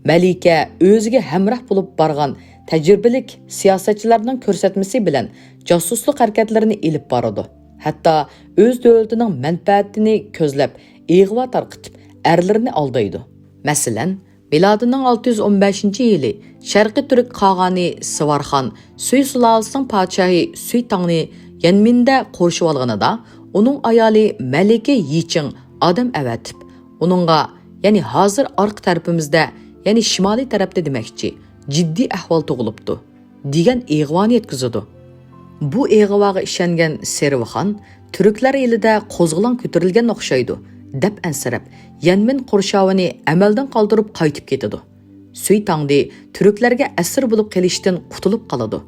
مەلىكە ئۆزىگە ھەمراھ بولۇپ بارغان تەجرىبىلىك سىياسەتچىلەرنىڭ كۆرسەتمىسى بىلەن جاسۇسلۇق ھەرىكەتلىرىنى ئېلىپ بارىدۇ. ھەتتا ئۆز دۆلىتىنىڭ مەنپەئەتىنى كۆزلەپ، ئىغۋا تارقىتىپ، ئەرلىرىنى ئالدايدۇ. مەسىلەن، مىلادىنىڭ ئالتە يۈز ئون بەشىنچى يىلى شەرقىي تۈرك قاغانى سىۋارخان سۈي سۇلالىسىنىڭ پادىشاھى سۈي تاڭنى يەنمىندە قورشىۋالغىنىدا، ئۇنىڭ ئايالى مەلىكە يىچىڭ ئادەم ئەۋەتىپ، ئۇنىڭغا، يەنى ھازىر ئارقا تەرىپىمىزدە، يەنى شىمالىي تەرەپتە دېمەكچى، جىددىي ئەھۋال تۇغۇلۇپتۇ، دېگەن ئىغۋانى يەتكۈزىدۇ. بۇ ئىغۋاغا ئىشەنگەن سېرۋىخان تۈركلەر ئېلىدە قوزغىلاڭ كۆتۈرۈلگەن ئوخشايدۇ، دەپ ئەنسىرەپ، يەنمىن قورشاۋىنى ئەمەلدىن قالدۇرۇپ قايتىپ كېتىدۇ. سۈي تاڭدى تۈركلەرگە ئەسىر بولۇپ قېلىشتىن قۇتۇلۇپ قالىدۇ.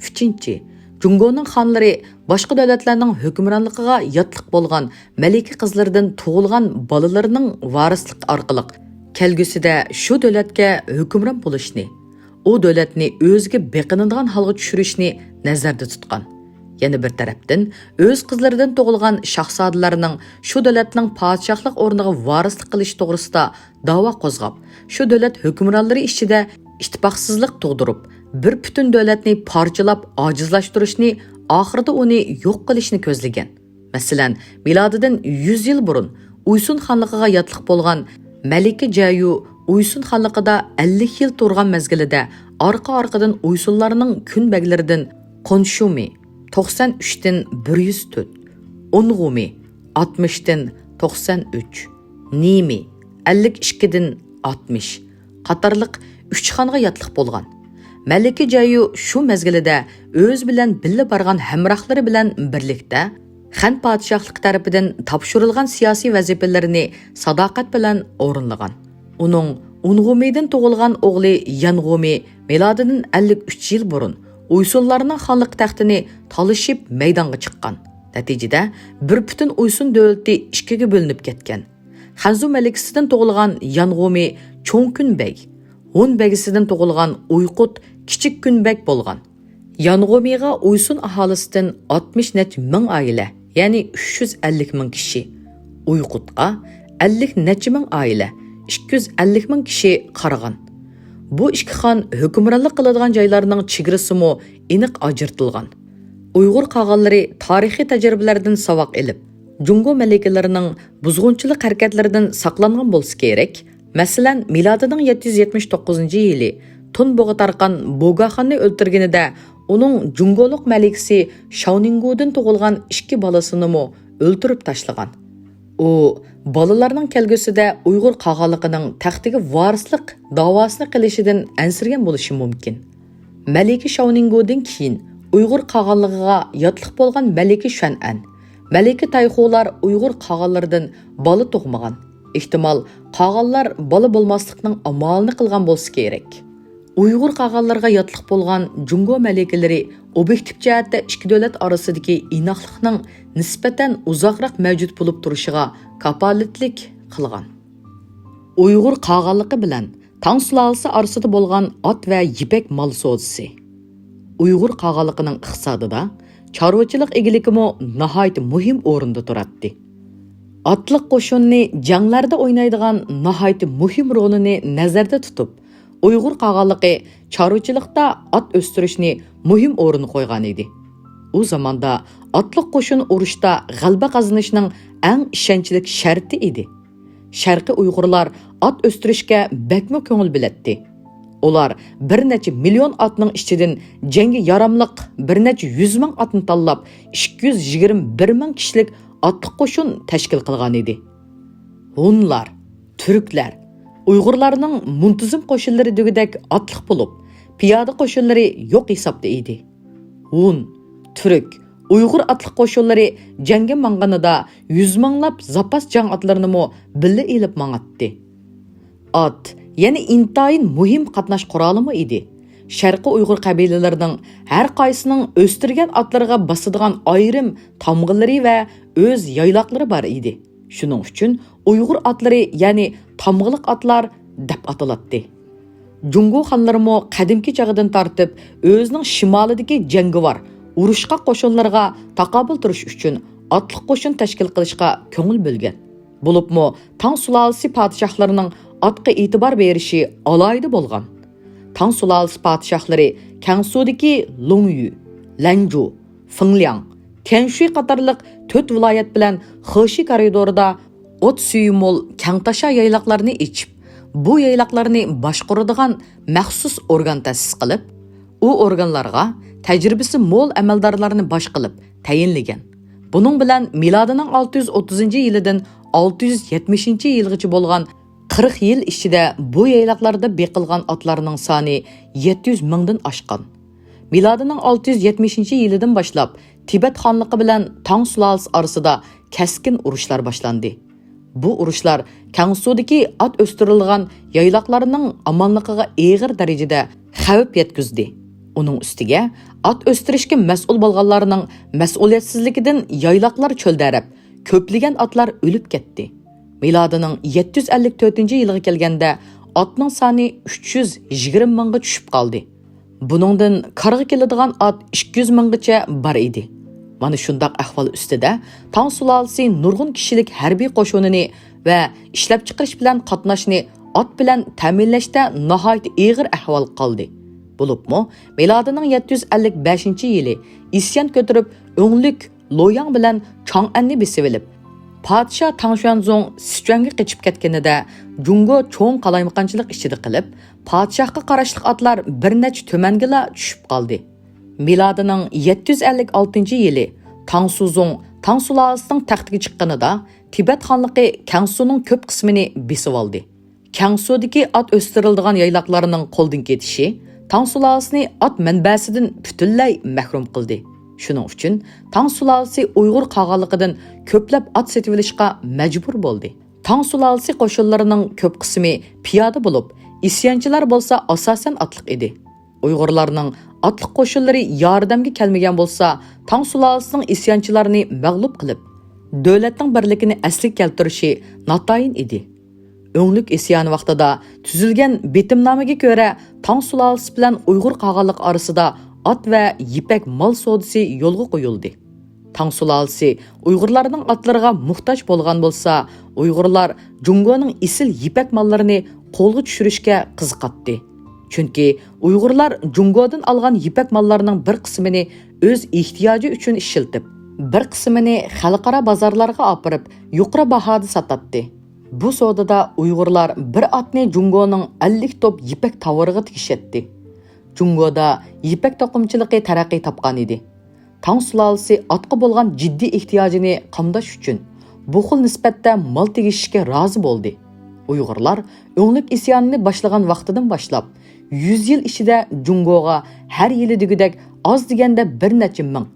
ئۈچىنچى، جۇڭگونىڭ خانلىرى باشقا دۆلەتلەرنىڭ ھۆكۈمرانلىقىغا ياتلىق بولغان مەلىكە قىزلىرىدىن تۇغۇلغان بالىلىرىنىڭ ۋارىسلىقى ئارقىلىق كەلگۈسىدە شۇ دۆلەتكە ھۆكۈمران بولۇشنى، ئۇ دۆلەتنى ئۆزىگە بېقىنىدىغان ھالغا چۈشۈرۈشنى نەزەردە تۇتقان. يەنە بىر تەرەپتىن، ئۆز قىزلىرىدىن تۇغۇلغان شاھزادىلەرنىڭ شۇ دۆلەتنىڭ پادىشاھلىق ئورنىغا ۋارىسلىق قىلىش توغرىسىدا داۋا قوزغاپ، شۇ دۆلەت ھۆكۈمرانلىرى ئىچىدە ئىتتىپاقسىزلىق تۇغدۇرۇپ، بىر پۈتۈن دۆلەتنى پارچىلاپ ئاجىزلاشتۇرۇشنى، ئاخىرىدا ئۇنى يوق قىلىشنى كۆزلىگەن. مەسىلەن، مىلادىدىن يۈز يىل بۇرۇن ئۇيسۇن خانلىقىغا ياتلىق بولغان مەلىكە جەييۇ ئۇيسۇن خانلىقىدا ئەللىك يىل تۇرغان مەزگىلىدە ئارقا-ئارقىدىن ئۇيسۇنلارنىڭ كۈن بەگلىرىدىن قونشۇمى، توقسان ئۈچتىن بىر يۈز تۆت، ئونغۇمى، ئاتمىشتىن توقسان ئۈچ، نىمى، ئەللىك ئىككىدىن ئاتمىش قاتارلىق ئۈچ خانغا ياتلىق بولغان. مەلىكە جەييۇ شۇ مەزگىلىدە ئۆزى بىلەن بىللە بارغان ھەمراھلىرى بىلەن بىرلىكتە خەن پادىشاھلىقى تەرىپىدىن تاپشۇرۇلغان سىياسىي ۋەزىپىلىرىنى ساداقەت بىلەن ئورۇنلىغان. ئۇنىڭ ئۇنغۇمىدىن تۇغۇلغان ئوغلى يانغۇمى مىلادىدىن ئەللىك ئۈچ يىل بۇرۇن ئۇيسۇنلارنىڭ خانلىق تەختىنى تالىشىپ مەيدانغا چىققان. نەتىجىدە، بىر پۈتۈن ئۇيسۇن دۆلىتى ئىككىگە بۆلۈنۈپ كەتكەن. خەنزۇ مەلىكىسىدىن تۇغۇلغان يانغۇمى چوڭ كۈن بەگ، ھون بەگىسىدىن تۇغۇلغان ئۇيقۇت كىچىك كۈن بەگ بولغان. يانغۇمىغا ئۇيسۇن ئاھالىسىدىن ئاتمىش نەچچە مىڭ ئائىلە، يەنى ئۈچ يۈز ئەللىك مىڭ كىشى، ئۇيقۇتقا ئەللىك نەچچە مىڭ ئائىلە، ئىككى يۈز ئەللىك مىڭ كىشى قارىغان. بۇ ئىككى خان ھۆكۈمرانلىق قىلىدىغان جايلارنىڭ چېگرىسىمۇ ئېنىق ئاجرىتىلغان. ئۇيغۇر قاغانلىرى تارىخىي تەجرىبىلەردىن ساۋاق ئېلىپ، جۇڭگو مەلىكىلىرىنىڭ بۇزغۇنچىلىق ھەرىكەتلىرىدىن ساقلانغان بولسا كېرەك. مەسىلەن، مىلادىنىڭ يەتتە يۈز يەتمىش توققۇزىنچى يىلى تۇن بۇغا تارقان بوگاخاننى ئۆلتۈرگىنىدە، ئۇنىڭ جۇڭگولۇق مەلىكىسى شاۋنىڭگۇدىن تۇغۇلغان ئىككى بالىسىنىمۇ ئۆلتۈرۈپ تاشلىغان. ئۇ بالىلارنىڭ كەلگۈسىدە ئۇيغۇر قاغانلىقىنىڭ تەختىگە ۋارىسلىق داۋاسىنى قىلىشىدىن ئەنسىرىگەن بولۇشى مۇمكىن. مەلىكە شاۋنىڭگۇدىن كېيىن ئۇيغۇر قاغانلىقىغا ياتلىق بولغان مەلىكە شۈەنئەن، مەلىكە تايخۇلار ئۇيغۇر قاغانلىرىدىن بالا تۇغمىغان. ئېھتىمال، قاغانلار بالا بولماسلىقنىڭ ئامالىنى قىلغان بولسا كېرەك. ئۇيغۇر قاغانلىرىغا ياتلىق بولغان جۇڭگو مەلىكىلىرى ئوبيېكتىپ جەھەتتە ئىككى دۆلەت ئارىسىدىكى ئىناقلىقنىڭ نىسبەتەن ئۇزاقراق مەۋجۇت بولۇپ تۇرۇشىغا كاپالەتلىك قىلغان. ئۇيغۇر قاغانلىقى بىلەن تاڭ سۇلالىسى ئارىسىدا بولغان ئات ۋە يىپەك مال سودىسى. ئۇيغۇر قاغانلىقىنىڭ ئىقتىسادىدا چارۋىچىلىق ئىگىلىكىمۇ ناھايىتى مۇھىم ئورۇندا تۇراتتى. ئاتلىق قوشۇننى جەڭلەردە ئوينايدىغان ناھايىتى مۇھىم رولىنى نەزەردە تۇتۇپ، ئۇيغۇر قاغانلىقى چارۋىچىلىقتا ئات ئۆستۈرۈشنى مۇھىم ئورۇنغا قويغان ئىدى. ئۇ زاماندا ئاتلىق قوشۇن ئۇرۇشتا غەلىبە قازىنىشنىڭ ئەڭ ئىشەنچلىك شەرتى ئىدى. شەرقىي ئۇيغۇرلار ئات ئۆستۈرۈشكە بەكمۇ كۆڭۈل بۆلەتتى. ئۇلار بىر نەچچە مىليون ئاتنىڭ ئىچىدىن جەڭگە ياراملىق بىر نەچچە يۈز مىڭ ئاتنى تاللاپ، ئىككى يۈز يىگىرمە بىر مىڭ كىشىلىك ئاتلىق قوشۇن تەشكىل قىلغان ئىدى. ھونلار، تۈركلەر، ئۇيغۇرلارنىڭ مۇنتىزىم قوشۇنلىرى دېگۈدەك ئاتلىق بولۇپ، پىيادە قوشۇنلىرى يوق ھېسابتا ئىدى. ھون، تۈرك، ئۇيغۇر ئاتلىق قوشۇنلىرى جەڭگە ماڭغىنىدا يۈز مىڭلاپ زاپاس جەڭ ئاتلىرىنىمۇ بىللە ئېلىپ ماڭاتتى. ئات يەنە ئىنتايىن مۇھىم قاتناش قورالىمۇ ئىدى. شەرقىي ئۇيغۇر قەبىلىلىرىنىڭ ھەر قايسىنىڭ ئۆستۈرگەن ئاتلىرىغا باسىدىغان ئايرىم تامغىلىرى ۋە ئۆز يايلاقلىرى بار ئىدى. شۇنىڭ ئۈچۈن ئۇيغۇر ئاتلىرى، يەنى تامغىلىق ئاتلار دەپ ئاتىلاتتى. جۇڭگو خانلىرىمۇ قەدىمكى چېغىدىن تارتىپ ئۆزىنىڭ شىمالىدىكى جەڭگىۋار، ئۇرۇشقاق قوشۇنلىرىغا تاقابىل تۇرۇش ئۈچۈن ئاتلىق قوشۇن تەشكىل قىلىشقا كۆڭۈل بۆلگەن. بولۇپمۇ تاڭ سۇلالىسى پادىشاھلىرىنىڭ ئاتقا ئېتىبار بېرىشى ئالاھىدە بولغان. تاڭ سۇلالىسى پادىشاھلىرى كەڭسۇدىكى لۇڭيۈ، لەنجۇ، فېڭلياڭ، تيەنشۇي قاتارلىق تۆت ۋىلايەت بىلەن خېشى كارىدورىدا ئوت سۈيى مول كەڭتاشا يايلاقلارنى ئېچىپ، بۇ يايلاقلارنى باشقۇرىدىغان مەخسۇس ئورگان تەسىس قىلىپ، ئۇ ئورگانلارغا تەجرىبىسى مول ئەمەلدارلارنى باش قىلىپ تەيىنلىگەن. بۇنىڭ بىلەن مىلادىنىڭ ئالتە يۈز ئوتتۇزىنچى يىلىدىن ئالتە يۈز يەتمىشىنچى يىلغىچە بولغان قىرىق يىل ئىچىدە بۇ يايلاقلاردا بېقىلغان ئاتلارنىڭ سانى يەتتە يۈز مىڭدىن ئاشقان. مىلادىنىڭ ئالتە يۈز يەتمىشىنچى يىلىدىن باشلاپ تىبەت خانلىقى بىلەن تاڭ سۇلالىسى ئارىسىدا كەسكىن ئۇرۇشلار باشلاندى. بۇ ئۇرۇشلار كەڭسۇدىكى ئات ئۆستۈرۈلىدىغان يايلاقلارنىڭ ئامانلىقىغا ئېغىر دەرىجىدە خەۋپ يەتكۈزدى. ئۇنىڭ ئۈستىگە ئات ئۆستۈرۈشكە مەسئۇل بولغانلارنىڭ مەسئۇلىيەتسىزلىكىدىن يايلاقلار چۆلدەرەپ، كۆپلىگەن ئاتلار ئۆلۈپ كەتتى. مىلادىنىڭ يەتتە يۈز ئەللىك تۆتىنچى يىلىغا كەلگەندە ئاتنىڭ سانى ئۈچ يۈز يىگىرمە مىڭغا چۈشۈپ قالدى. بۇنىڭدىن كارغا كېلىدىغان ئات ئىككى يۈز مىڭغىچە بار ئىدى. مانا شۇنداق ئەھۋال ئۈستىدە تاڭ سۇلالىسى نۇرغۇن كىشىلىك ھەربىي قوشۇنىنى ۋە ئىشلەپچىقىرىش بىلەن قاتناشنى ئات بىلەن تەمىنلەشتە ناھايىتى ئېغىر ئەھۋالغا قالدى. بولۇپمۇ مىلادىنىڭ يەتتە يۈز ئەللىك بەشىنچى يىلى ئىسيان كۆتۈرۈپ، ئۆڭلۈك لوياڭ بىلەن چاڭئەننى بېسىۋېلىپ، پادىشاھ تاڭ شۈەنزۇڭ سىچۈەنگە قېچىپ كەتكىنىدە، جۇڭگو چوڭ قالايمىقانچىلىق ئىچىدە قېلىپ، پادىشاھقا قاراشلىق ئاتلار بىر نەچچە تۈمەنگىلا چۈشۈپ قالدى. مىلادىنىڭ يەتتە يۈز ئەللىك ئالتىنچى يىلى تاڭ سۇزۇڭ تاڭ سۇلالىسىنىڭ تەختىگە چىققىنىدا، تىبەت خانلىقى كەڭسۇنىڭ كۆپ قىسمىنى بېسىۋالدى. كەڭسۇدىكى ئات ئۆستۈرۈلىدىغان يايلاقلارنىڭ قولدىن كېتىشى تاڭ سۇلالىسىنى ئات مەنبەسىدىن پۈتۈنلەي مەھرۇم قىلدى. شۇنىڭ ئۈچۈن تاڭ سۇلالىسى ئۇيغۇر قاغانلىقىدىن كۆپلەپ ئات سېتىۋېلىشقا مەجبۇر بولدى. تاڭ سۇلالىسى قوشۇنلىرىنىڭ كۆپ قىسمى پىيادە بولۇپ، ئىسيانچىلار بولسا ئاساسەن ئاتلىق ئىدى. ئۇيغۇرلارنىڭ ئاتلىق قوشۇنلىرى ياردەمگە كەلمىگەن بولسا، تاڭ سۇلالىسىنىڭ ئىسيانچىلارنى مەغلۇپ قىلىپ، دۆلەتنىڭ بىرلىكىنى ئەسلىگە كەلتۈرۈشى ناتايىن ئىدى. ئۆڭلۈك ئىسيانى ۋاقتىدا تۈزۈلگەن بېتىمنامىگە كۆرە، تاڭ سۇلالىسى بىلەن ئۇيغۇر قاغانلىقى ئارىسىدا ئات ۋە يىپەك مال سودىسى يولغا قويۇلدى. تاڭ سۇلالىسى ئۇيغۇرلارنىڭ ئاتلىرىغا موھتاج بولغان بولسا، ئۇيغۇرلار جۇڭگونىڭ ئېسىل يىپەك ماللىرىنى قولغا چۈشۈرۈشكە قىزىقاتتى. چۈنكى ئۇيغۇرلار جۇڭگودىن ئالغان يىپەك ماللارنىڭ بىر قىسمىنى ئۆز ئېھتىياجى ئۈچۈن ئىشلىتىپ، بىر قىسمىنى خەلقئارا بازارلارغا ئاپىرىپ، يۇقىرى باھادا ساتاتتى. بۇ سودىدا ئۇيغۇرلار بىر ئاتنى جۇڭگونىڭ ئەللىك توپ يىپەك تاۋىرىغا تېگىشەتتى. جۇڭگودا يىپەك توقۇمىچىلىقى تەرەققىي تاپقان ئىدى. تاڭ سۇلالىسى ئاتقا بولغان جىددىي ئېھتىياجىنى قامداش ئۈچۈن بۇ خىل نىسبەتتە مال تېگىشىشكە رازى بولدى. ئۇيغۇرلار ئۆڭلۈك ئىسيانىنى باشلىغان ۋاقتىدىن باشلاپ، يۈز يىل ئىچىدە جۇڭگوغا ھەر يىلى دېگۈدەك ئاز دېگەندە بىر نەچچە مىڭ،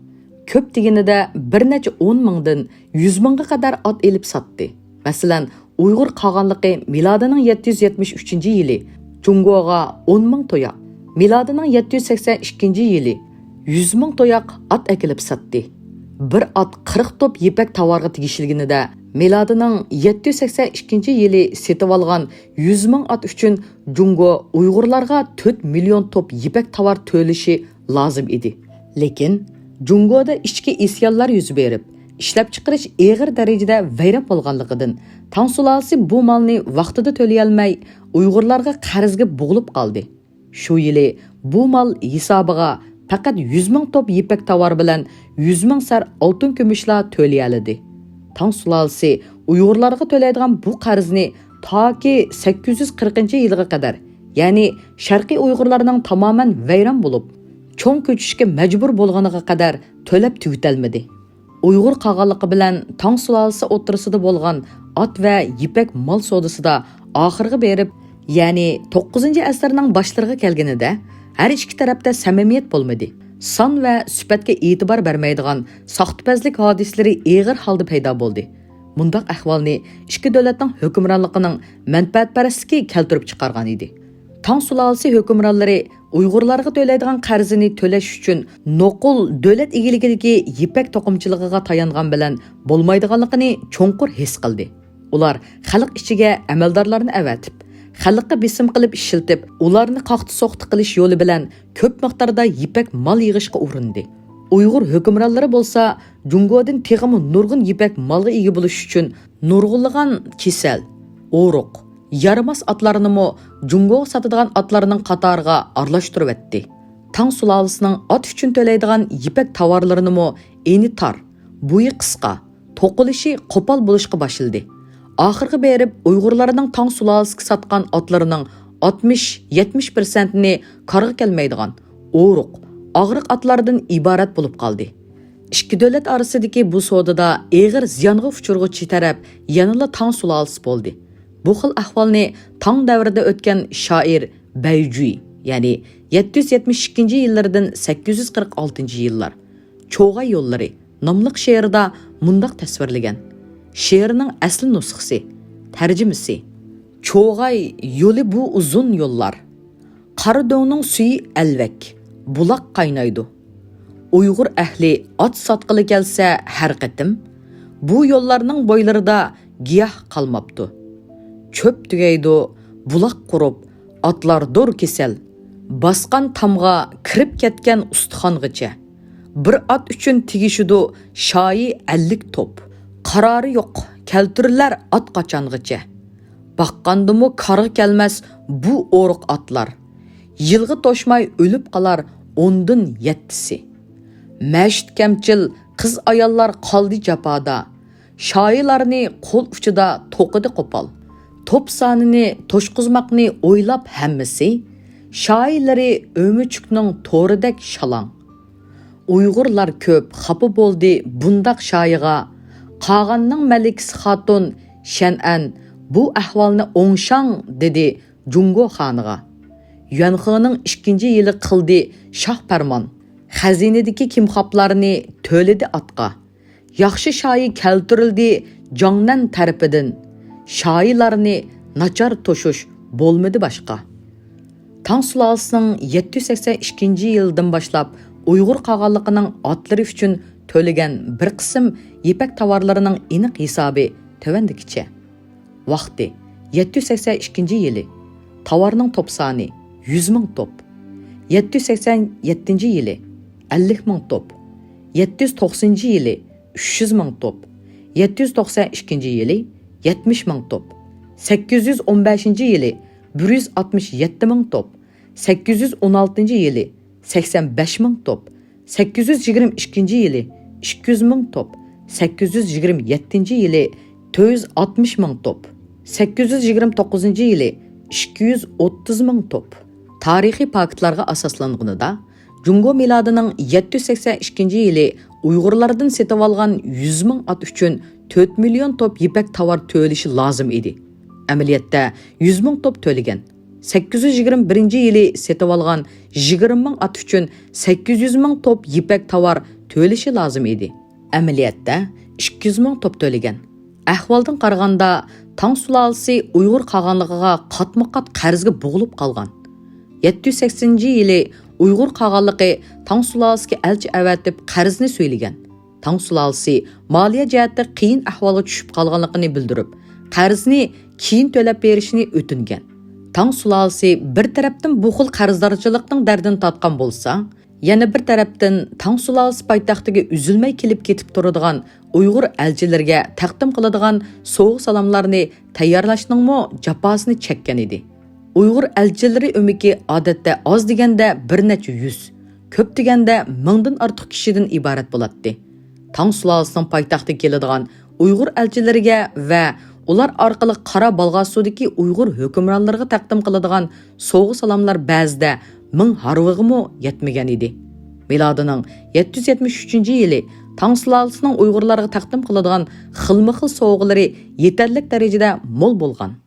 كۆپ دېگىنىدە بىر نەچچە ئون مىڭدىن يۈز مىڭغا قەدەر ئات ئېلىپ ساتتى. مەسىلەن، ئۇيغۇر قاغانلىقى مىلادىنىڭ يەتتە يۈز يەتمىش ئۈچىنچى يىلى جۇڭگوغا ئون مىڭ تۇياق، مىلادىنىڭ يەتتە يۈز سەكسەن ئىككىنچى يىلى يۈز مىڭ تۇياق ئات ئەكېلىپ ساتتى. بىر ئات قىرىق توپ يىپەك تاۋارغا تېگىشلىگىنىدە، مىلادىنىڭ يەتتە يۈز سەكسەن ئىككىنچى يىلى سېتىۋالغان يۈز مىڭ ئات ئۈچۈن جۇڭگو ئۇيغۇرلارغا تۆت مىليون توپ يىپەك تاۋار تۆلىشى لازىم ئىدى. لېكىن جۇڭگودا ئىچكى ئىسيانلار يۈز بېرىپ، ئىشلەپچىقىرىش ئېغىر دەرىجىدە ۋەيران بولغانلىقىدىن، تاڭ سۇلالىسى بۇ مالنى ۋاقتىدا تۆلىيەلمەي، ئۇيغۇرلارغا قەرزگە بوغۇلۇپ قالدى. شۇ يىلى بۇ مال ھېسابىغا پەقەت يۈز مىڭ توپ يىپەك تاۋار بىلەن يۈز مىڭ سەر ئالتۇن كۈمۈشلا تۆلىيەلىدى. تاڭ سۇلالىسى ئۇيغۇرلارغا تۆلەيدىغان بۇ قەرزنى تاكى سەككىز يۈز قىرىقىنچى يىلغا قەدەر، يەنى شەرقىي ئۇيغۇرلارنىڭ تامامەن ۋەيران بولۇپ، چوڭ كۆچۈشكە مەجبۇر بولغىنىغا قەدەر تۆلەپ تۈگىتەلمىدى. ئۇيغۇر قاغانلىقى بىلەن تاڭ سۇلالىسى ئوتتۇرىسىدا بولغان ئات ۋە يىپەك مال سودىسىدا ئاخىرغا بېرىپ، يەنى توققۇزىنچى ئەسىرنىڭ باشلىرىغا كەلگىنىدە، ھەر ئىككى تەرەپتە سەمىمىيەت بولمىدى. سان ۋە سۈپەتكە ئېتىبار بەرمەيدىغان ساختىپەزلىك ھادىسىلىرى ئېغىر ھالدا پەيدا بولدى. مۇنداق ئەھۋالنى ئىككى دۆلەتنىڭ ھۆكۈمرانلىقىنىڭ مەنپەئەتپەرەسلىكى كەلتۈرۈپ چىقارغان ئىدى. تاڭ سۇلالىسى ھۆكۈمرانلىرى ئۇيغۇرلارغا تۆلەيدىغان قەرزىنى تۆلەش ئۈچۈن نوقۇل دۆلەت ئىگىلىكىدىكى يىپەك توقۇمىچىلىقىغا تايانغان بىلەن بولمايدىغانلىقىنى چوڭقۇر ھېس قىلدى. ئۇلار خەلق ئىچىگە ئەمەلدارلارنى ئەۋەتىپ، خەلققە بېسىم قىلىپ ئىشلىتىپ، ئۇلارنى قاقتى-سوقتى قىلىش يولى بىلەن كۆپ مىقداردا يىپەك مال يىغىشقا ئۇرۇندى. ئۇيغۇر ھۆكۈمرانلىرى بولسا جۇڭگودىن تېخىمۇ نۇرغۇن يىپەك مالغا ئىگە بولۇش ئۈچۈن نۇرغۇنلىغان كېسەل، ئورۇق، يارىماس ئاتلارنىمۇ جۇڭگوغا ساتىدىغان ئاتلارنىڭ قاتارىغا ئارىلاشتۇرۇۋەتتى. تاڭ سۇلالىسىنىڭ ئات ئۈچۈن تۆلەيدىغان يىپەك تاۋارلىرىنىمۇ ئېنى تار، بويى قىسقا، توقۇلۇشى قوپال بولۇشقا باشلىدى. ئاخىرغا بېرىپ ئۇيغۇرلارنىڭ تاڭ سۇلالىسىگە ساتقان ئاتلىرىنىڭ ئاتمىش، يەتمىش پىرسەنتىنى كارغا كەلمەيدىغان، ئورۇق، ئاغرىق ئاتلاردىن ئىبارەت بولۇپ قالدى. ئىككى دۆلەت ئارىسىدىكى بۇ سودىدا ئېغىر زىيانغا ئۇچرىغۇچى تەرەپ يەنىلا تاڭ سۇلالىسى بولدى. بۇ خىل ئەھۋالنى تاڭ دەۋرىدە ئۆتكەن شائىر بەيجۈي، يەنى يەتتە يۈز يەتمىش ئىككىنچى يىللىرىدىن سەككىز يۈز قىرىق ئالتىنچى يىللار، چوغاي يوللىرى ناملىق شېئىرىدا مۇنداق تەسۋىرلىگەن. شېئىرنىڭ ئەسلى نۇسخىسى، تەرجىمىسى. چوغاي يولى بۇ ئۇزۇن يوللار. قارا دۆڭنىڭ سۈيى ئەلۋەك، بۇلاق قاينايدۇ. ئۇيغۇر ئەھلى ئات ساتقىلى كەلسە ھەر قېتىم، بۇ يوللارنىڭ بويلىرىدا گىياھ قالماپتۇ. چۆپ تۈگەيدۇ، بۇلاق قۇرۇپ، ئاتلار دور كېسەل. باسقان تامغا كىرىپ كەتكەن ئۇستىخانغىچە. بىر ئات ئۈچۈن تېگىشىدۇ شايى ئەللىك توپ. قارارى يوق، كەلتۈرۈلەر ئات قاچانغىچە. باققاندىمۇ كارغا كەلمەس بۇ ئورۇق ئاتلار. يىلغا توشماي ئۆلۈپ قالار ئوندىن يەتتىسى. مەشىت كەمچىل، قىز-ئاياللار قالدى جاپادا. شايىلارنى قول ئۇچىدا توقىدى قوپال. توپ سانىنى توشقۇزماقنى ئويلاپ ھەممىسى، شايىلىرى ئۆمۈچۈكنىڭ تورىدەك شالاڭ. ئۇيغۇرلار كۆپ خاپا بولدى بۇنداق شايىغا. قاغاننىڭ مەلىكىسى خاتۇن شەنئەن بۇ ئەھۋالنى ئوڭشاڭ دېدى جۇڭگو خانىغا. يۈەنخېنىڭ ئىككىنچى يىلى قىلدى شاھ پەرمان. خەزىنىدىكى كىمخاپلارنى تۆلىدى ئاتقا. ياخشى شايى كەلتۈرۈلدى جاڭنەن تەرىپىدىن. شايىلارنى ناچار توشۇش بولمىدى باشقا. تاڭ سۇلالىسىنىڭ يەتتە يۈز سەكسەن ئىككىنچى يىلىدىن باشلاپ ئۇيغۇر قاغانلىقىنىڭ ئاتلىرى ئۈچۈن تۆلىگەن بىر قىسىم يىپەك تاۋارلىرىنىڭ ئېنىق ھېسابى تۆۋەندىكىچە. ۋاقتى، يەتتە يۈز سەكسەن ئىككىنچى يىلى، تاۋارنىڭ توپ سانى، يۈز مىڭ توپ. يەتتە يۈز سەكسەن يەتتىنچى يىلى، ئەللىك مىڭ توپ. يەتتە يۈز توقسىنىنچى يىلى، ئۈچ يۈز مىڭ توپ. يەتتە يۈز توقسەن ئىككىنچى يىلى، يەتمىش مىڭ توپ. سەككىز يۈز ئون بەشىنچى يىلى، بىر يۈز ئاتمىش يەتتە مىڭ توپ. سەككىز يۈز ئون ئالتىنچى يىلى، سەكسەن بەش مىڭ توپ. سەككىز يۈز يىگىرمە ئىككىنچى يىلى، ئىككى يۈز مىڭ توپ. سەككىز يۈز يىگىرمە يەتتىنچى يىلى، تۆت يۈز ئاتمىش مىڭ توپ. سەككىز يۈز يىگىرمە توققۇزىنچى يىلى، ئىككى يۈز ئوتتۇز مىڭ توپ. تارىخىي پاكىتلارغا ئاساسلانغىنىدا، جۇڭگو مىلادىنىڭ يەتتە يۈز سەكسەن ئىككىنچى يىلى ئۇيغۇرلاردىن سېتىۋالغان يۈز مىڭ ئات ئۈچۈن تۆت مىليون توپ يىپەك تاۋار تۆلىشى لازىم ئىدى. ئەمەلىيەتتە يۈز مىڭ توپ تۆلىگەن. سەككىز يۈز يىگىرمە بىرىنچى يىلى سېتىۋالغان يىگىرمە مىڭ ئات ئۈچۈن سەككىز يۈز مىڭ توپ يىپەك تاۋار تۆلىشى لازىم ئىدى. ئەمەلىيەتتە ئىككى يۈز مىڭ توپ تۆلىگەن. ئەھۋالدىن قارىغاندا، تاڭ سۇلالىسى ئۇيغۇر قاغانلىقىغا قاتمۇ قات قەرزگە بوغۇلۇپ قالغان. يەتتە يۈز سەكسىنىنچى يىلى ئۇيغۇر قاغانلىقى تاڭ سۇلالىسىگە ئەلچى ئەۋەتىپ قەرزنى سۈيلىگەن. تاڭ سۇلالىسى مالىيە جەھەتتە قىيىن ئەھۋالغا چۈشۈپ قالغانلىقىنى بىلدۈرۈپ، قەرزنى كېيىن تۆلەپ بېرىشنى ئۆتۈنگەن. تاڭ سۇلالىسى بىر تەرەپتىن بۇ خىل قەرزدارچىلىقنىڭ دەردىنى تارتقان بولسا، يەنە بىر تەرەپتىن تاڭ سۇلالىسى پايتەختىگە ئۈزۈلمەي كېلىپ كېتىپ تۇرىدىغان ئۇيغۇر ئەلچىلىرىگە تەقدىم قىلىدىغان سوۋغا-سالاملارنى تەييارلاشنىڭمۇ جاپاسىنى چەككەن ئىدى. ئۇيغۇر ئەلچىلىرى ئۆمىكى ئادەتتە ئاز دېگەندە بىر نەچچە يۈز، كۆپ دېگەندە مىڭدىن ئارتۇق كىشىدىن ئىبارەت بولاتتى. تاڭ سۇلالىسىنىڭ پايتەختكە كېلىدىغان ئۇيغۇر ئەلچىلىرىگە ۋە ئۇلار ئارقىلىق قارا بالغارسۇدىكى ئۇيغۇر ھۆكۈمرانلىرىغا تەقدىم قىلىدىغان سوۋغا-سالاملار بەزىدە مىڭ ھارۋىغىمۇ يەتمىگەن ئىدى. مىلادىنىڭ يەتتە يۈز يەتمىش ئۈچىنچى يىلى تاڭ سۇلالىسىنىڭ ئۇيغۇرلارغا تەقدىم قىلىدىغان خىلمۇ خىل سوۋغىلىرى يېتەرلىك دەرىجىدە مول بولغان.